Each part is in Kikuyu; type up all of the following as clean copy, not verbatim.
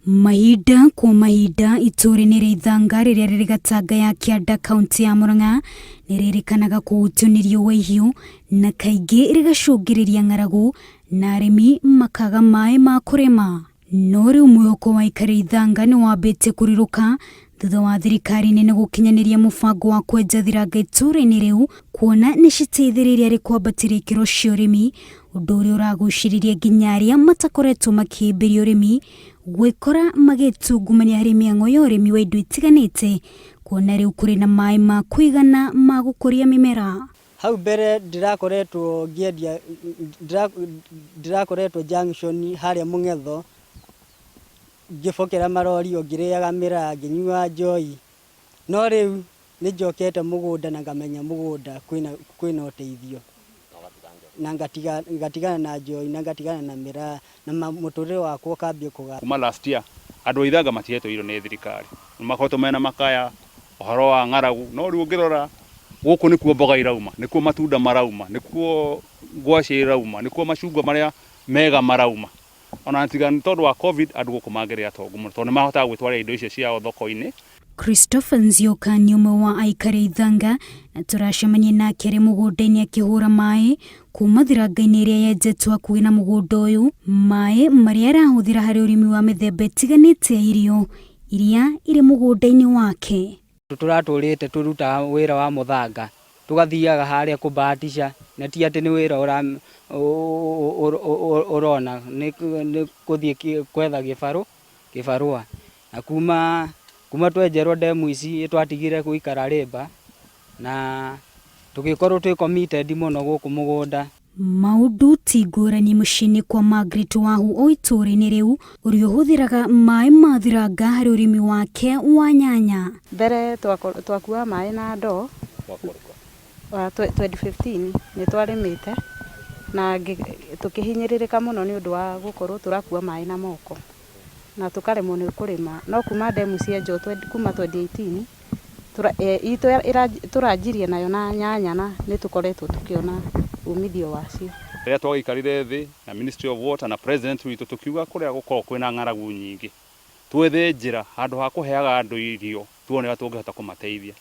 Mahinda kwa mahinda itũũra-inĩ rĩa Ithanga rĩrĩa rĩrĩ Gatanga ya Kĩanda kaunti ya Murang'a nĩ rĩrĩkanaga kũhutio nĩ riũa ihiũ na kaingĩ rĩgacũngĩrĩria ng'aragu na arĩmi makaga maĩ ma kũrĩma. No rĩu mwĩhoko wa aikari a Ithanga nĩ wambĩtie kũrirũka thutha wa thirikari nene gũkinyanĩria mũbango wa kwenja thiranga itũũra-inĩ rĩu kuona nĩ citeithĩrĩirie harĩ kwambatĩria ikĩro cia ũrĩmi, ũndũ ũrĩa ũragucĩrĩria nginya arĩa matakoretwo makĩhĩmbĩria ũrĩmi gwĩkora magĩtungumania harĩ mĩhang'o ya ũrĩmi wa indo itiganĩte kuona rĩu kũrĩ na maĩ ma kũigana ma gũkũria mĩmera. Hau mbere ndĩrakoretwo ngĩendia, ndĩrakoretwo junction harĩa Mũng'etho, ngĩbokera marori o ngĩrĩaga mĩraa, ngĩnyuaga njohi, no rĩu nĩ njokete mũgũnda na ngamenya mũgũnda kwĩna ũteithio, na ngatigana na njohi na ngatigana na mĩraa na mũtũrĩre wakwa ũkambia kũgacĩra. Kuma last year andũ a Ithanga matihetwo irio nĩ thirikari, nĩ makoretwo mena makaya ũhoro wa ng'aragu, no rĩu ũngĩrora gũkũ nĩkuo mboga irauma, nĩkuo matunda marauma, nĩkuo ngwacĩ irauma, nĩkuo macungwa marĩa mega marauma. Ona tiga nĩ tondũ wa Covid andũ gũkũ mangĩrĩ atongu mũno tondũ nĩ mahotaga gwĩtwarĩra indo icio ciao thoko-inĩ. Christopher Nzioka nĩ ũmwe wa aikari a Ithanga na tũracemania nake arĩ mũgũnda-inĩ akĩhũra maĩ kuma thiranga-inĩ ĩrĩa yenjetwo hakuhĩ na mũgũnda ũyũ, maĩ marĩa arahũthĩra harĩ ũrĩmi wa mĩthemba ĩtiganĩte ya irio iria irĩ mũgũnda-inĩ wake. Tũratũrĩte tũrutaga wĩra wa mũthanga, tũgathiaga harĩa kũbahatisha, na ti atĩ nĩ wĩra ũrona, nĩ gũthiĩ gwetha gĩbarũa. Na kuma kuma twenjerwo ndemu ici nĩtwatigire gũikara labour na tũgĩkorwo twĩ committed mũno gũkũ mũgũnda. Maũndũ ti ngũrani mũciĩ-inĩ kwa Margaret Wahu o itũũra-inĩ rĩu, ũrĩa ũhũthĩraga maĩ ma thiranga harĩ ũrĩmi wake wa nyanya. Mbere twakuaga maĩ na ndoo wa 2015 nĩ twarĩmĩte na tũkĩhinyĩrĩrĩka mũno nĩ ũndũ wa gũkorwo tũrakua maĩ na moko na tũkaremwo nĩ kũrĩma. No kuma ndemu cienjwo kuma 2018 itũ tũranjirie nayo na nyanya na nĩ tũkoretwo tũkĩona umithio wacio. Rĩrĩa twagĩikarire thĩ na Ministry of Water na President witũ tũkiuga kũrĩa gũkoragwo kwĩna ng'aragu nyingĩ twethe njĩra handũ ha kũheaga andũ irio tuone ũrĩa tũngĩhota kũmateithia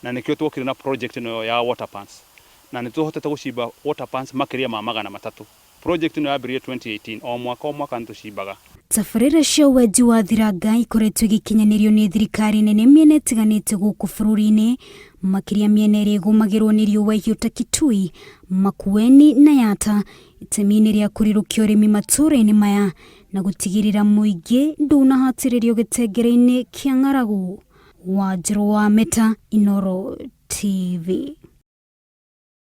na nĩkĩo twokire na project ĩno ya water pans na nĩ tũhotete gũcimba water pans makĩria ma 300. Project ĩno yambĩrĩirie 2018 o mwaka o mwaka nĩ tũcimbaga. Tabarĩra cia wenji wa thiranga ikoretwo igĩkinyanĩrio nĩ thirikari nene mĩena ĩtiganĩte gũkũ bũrũri-inĩ, makĩria mĩena ĩrĩa ĩgũmagĩrwo nĩ riũa ihiũ ta Kitui, Makueni na Yatta, itemi-inĩ rĩa kũrirũkia ũrĩmi matũũra-inĩ maya na gũtigĩrĩra mũingĩ ndũnahatĩrĩrio gĩtengere-inĩ kĩa ng'aragu. Wanjirũ wa Meta, Inooro TV.